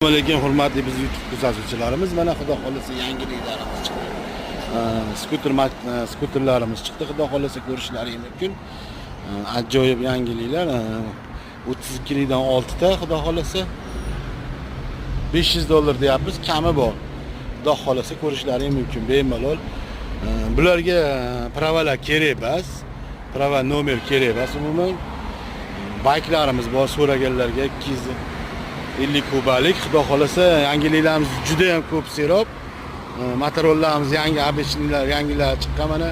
Alaykum, hurmatli biz YouTube kuzatuvchilarimiz. Mana, xudo xohlasa, yangiliklarimiz chiqdi. Skuter, skuterlarimiz chiqdi, xudo xohlasa, ko'rishlaring mumkin. Ajoyib yangiliklar. 32 likdan oltita, xudo xohlasa, 500 dollar deyapmiz, kami bor. Xudo xohlasa, ko'rishlaring mumkin bemalol. Bularga права lar kerak emas, права, nomer kerak emas umuman. Bayklarimiz bor so'raganlarga, 250 kubalik. Xudo xohlasa, yangiliklarimiz juda ham ko'p, serob. Motorollarimiz yangi, обычный lar, yangilar chiqqan, mana,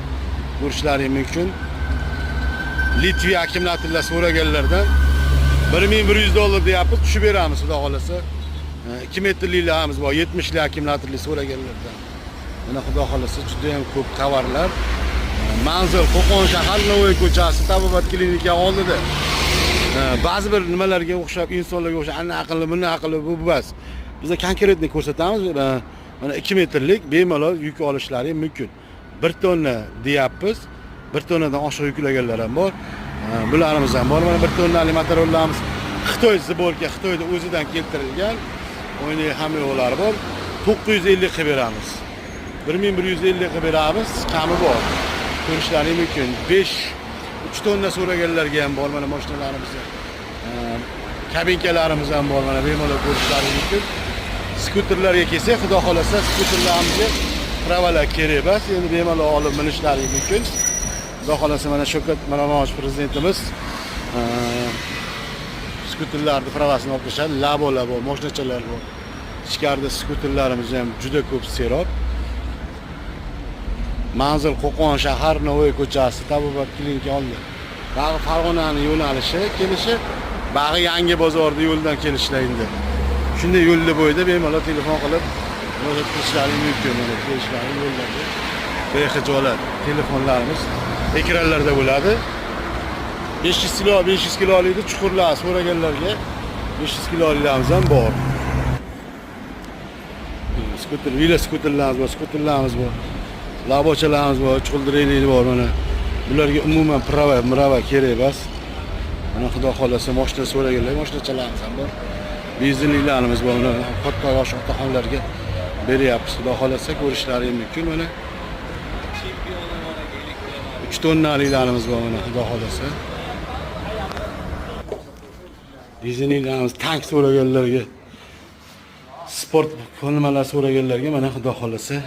ko'rishlaring mumkin. Litviya akkumulyatorlar so'raganlardan 1100 dollar deyapmiz, tushib beramiz, xudo xohlasa. 2 metrliklarimiz bor, 70 lik akkumulyatorli so'raganlardan. Mana, xudo xohlasa, juda ham ko'p tovarlar. Manzil Qo'qon shahar, Navoiy ko'chasi, tabobat klinika oldida. Ba'zi bir nimalarga o'xshab, insonlarga o'xshab, ana aqlli, buni aqlli, bu emas. Biza конкретный ko'rsatamiz. Mana, 2 metrlik bemalol yuk olishlari mumkin. 1 tonna deyapmiz. 1 tonnadan oshiq yuklaganlar ham bor. Bularimiz ham bor. Mana, 1 tonnalik motorollarimiz Xitoy сборка, Xitoyda o'zidan keltirilgan. O'yini hamma yo'llari bor. 950 qilib beramiz. 1150 qilib beramiz, kami bor. Ko'rishlaring mumkin. 5 3 tonna so'raganlarga ham bor, mana, mashinalarimiz. Kabinkalarimiz ham bor, mana, bemalol ko'rishlaring mumkin. Skuterlarga kelsak, xudo xohlasa, skuterlarimizga права lar kerak emas, endi bemalol olib minishlari mumkin. Xudo xohlasa, mana, Shavkat Miromonovich prezidentimiz skuterlarni права sini olib tashladi. Labolar bor, mashinachalar bor. Ichkarida skuterlarimiz ham juda ko'p, serob. Manzil Qo'qon shahar, Navoiy ko'chasi, tabobat klinika oldi. Bag'i Farg'onani yo'nalishi kelishi, bag'i Yangi bozorni yo'ldan kelishlar endi. Shunday yo'lni bo'yida bemalol telefon qilib murojaat qilishlari mumkin. Mana, kelishlari yo'llarda bexijolat. Telefonlarimiz ekranlarda bo'ladi. 500 kilo, 500 kilolikni chuqurlar so'raganlarga 500 kiloliklarimiz ham bor. Skuter, veloskuterlarimiz bor, skuterlarimiz bor. Labochalarimiz bor, chuqurdiringlik bor, mana. Bularga umuman права, murava kerak emas. Mana, xudo xohlasa, mashina so'raganlar mashinachalarimiz ham bor. Benzinliklarimiz bor, mana, katta yosh otaxonlarga beryapmiz, xudo xohlasa, ko'rishlari mumkin, mana. 3 tonnaliklarimiz bor, mana, xudo xohlasa. Benzinliklarimiz, tank so'raganlarga, sport nimalar so'raganlarga, mana, xudo xohlasa,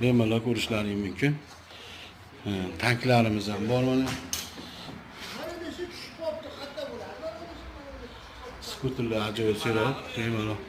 bemalol ko'rishlaring mumkin. Ha, tanklarimiz ham bor, mana. Skuterlar ajoyib serob, bemalol.